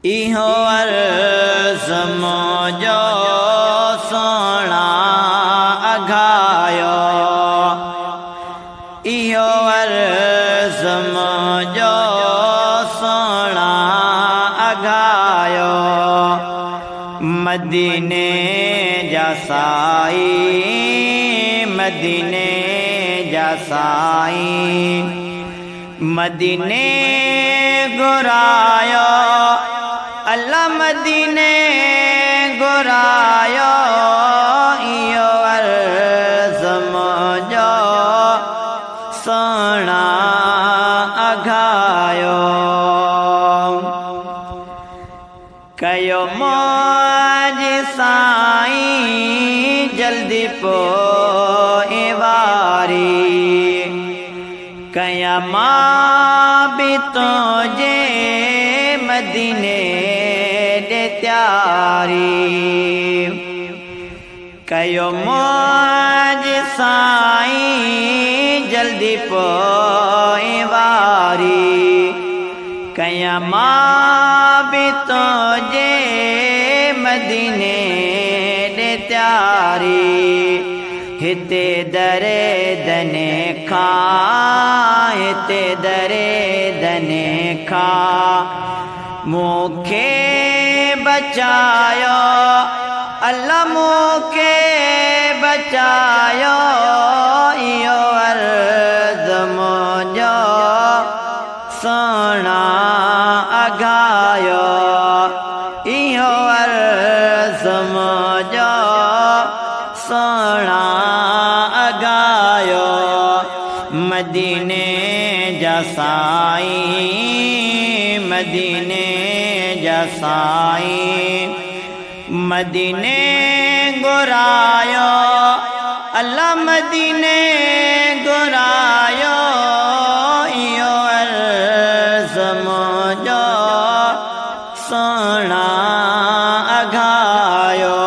इहो अर्ज़ मुंहिंजो सुहिणा अघायो, इहो अर्ज़ मुंहिंजो सुहिणा अघायो। मदीने जा साईं, मदीने जा साईं, मदीने घुरायो, अल्लाह मदीने घुरायो। इहो अर्ज़ मुंहिंजो सुहिणा अघायो। कयो मुंहिंजी साईं जल्दी पोइ वारी, कयां मां बि तुंहिंजे मदीने ॾे तयारी। कयो मुंहिंजी साईं जल्दी पोइ वारी, कयां मां बि तुंहिंजे मदीने ॾे तयारी। हिते दरे दने खां, हिते दरे दने खां मूंखे बचायो, अल्लाह मूंखे बचायो। इहो अर्ज़ मुंहिंजो सुहिणा अघायो, इहो अर्ज़ मुंहिंजो सुहिणा अघायो। मदीने जा साईं, मदीने जा साईं, मदीने घुरायो, अल्लाह मदीने घुरायो। इहो अर्ज़ मुंहिंजो सुहिणा अघायो।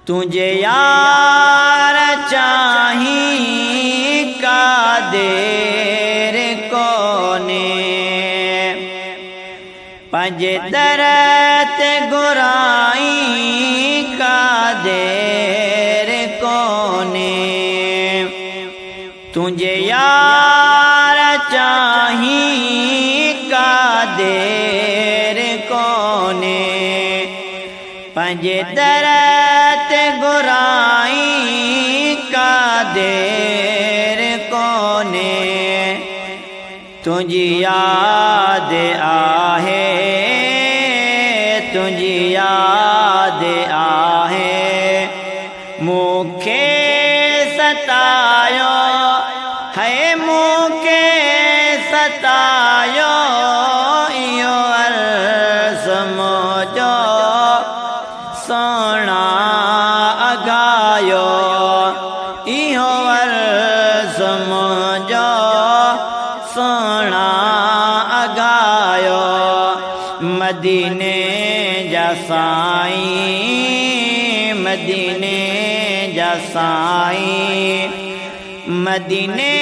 तुंहिंजे यार चाहीं का देर कोन्हे, पंहिंजे दर ते घुराई का देर कोन्हे। तुंहिंजे यार चाहीं का देर कोन्हे, पंहिंजे दर ते घुराई का देर कोन्हे। तुंहिंजी यादि आहे, तुंहिंजी यादि आहे, मूंखे सतायो, है मूंखे सतायो। इहो अर्ज़ मुंहिंजो सुहिणा अघायो, इहो अर्ज़ मुंहिंजो सुहिणा अघायो। मदीने जा साईं, मदीने जा साईं, मदीने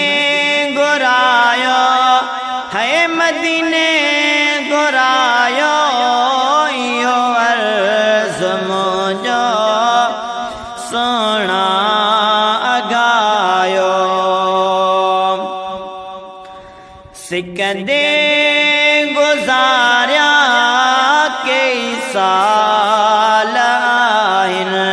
घुरायो, है मदीने घुरायो। इहो अर्ज़ मुंहिंजो सुहिणा अघायो। सिकंदे गुज़ारिया केई साल आहिनि,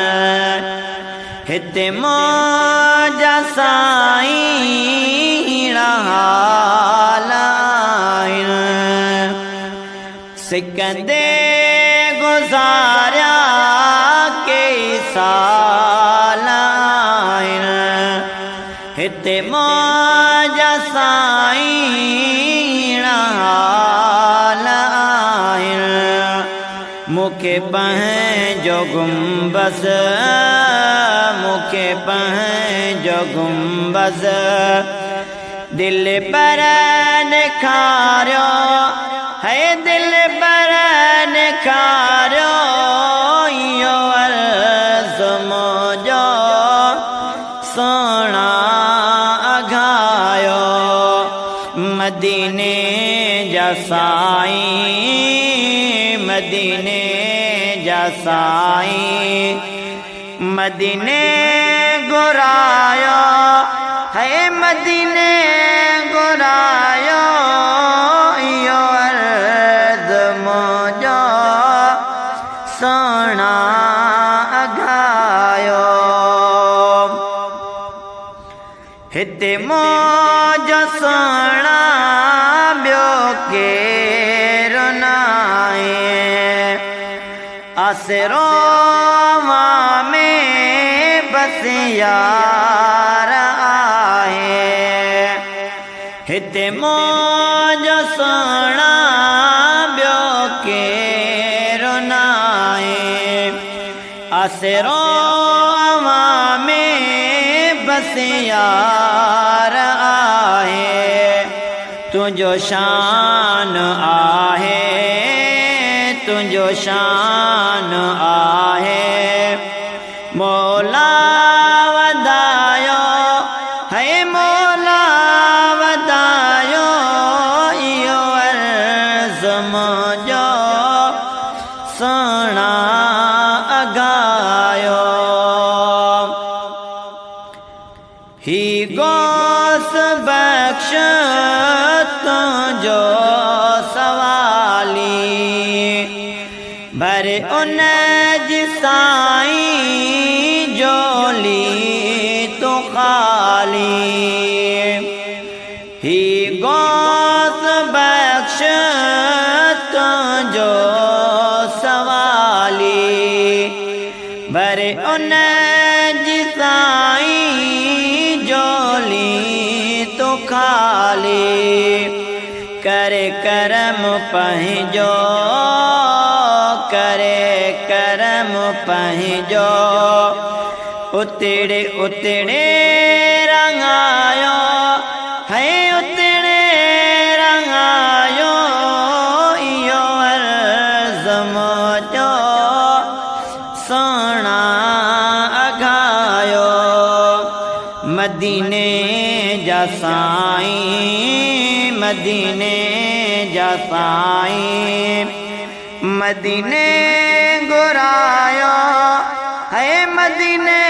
हिते मुंहिंजा साईं हाल आहिनि। सिकंदे गुज़ारिया केई साल आहिनि, हिते मुंहिंजा साईं हाल आहिनि। मूंखे पंहिंजो गुंबज़, मूंखे पंहिंजो गुंबज़ दिल पर ॾेखारियो, है दिल पर ॾेखारियो। इहो अर्ज़ मुंहिंजो सुहिणा अघायो। मदीने जा जा साईं, मदीने जा साईं, मदीने घुरायो है, मदीने घुरायो, इहो अर्ज़ मुंहिंजो सुहिणा अघायो। हिते मुंहिंजो सुहिणा ॿियो केरु नाहे, आसरो में बसि यार आहे। हिते मुंहिंजो सुहिणा ॿियो केरु नाहे, आसरो में बसि यार आहे। तुंहिंजो शान आहे, तुंहिंजो शान आहे, मौला वधायो है, मौला वधायो, इहो अर्ज़ मुंहिंजो सुहिणा अघायो। ही गौस बख़्श तुंहिंजो सवाली, भर उन जी साईं झोली तूं ख़ाली। ही गौस बख़्श तुंहिंजो सवाली, भर उन जी साईं झोली तूं ख़ाली। करे करम पंहिंजो, करे करम पंहिंजो, उतिड़े उतिड़े रंगायो है, उतिड़े रंगायो, इहो अर्ज़ मुंहिंजो सुहिणा अघायो। मदीने जा साईं, मदीने जा साईं, मदीने घुरायो है, मदीने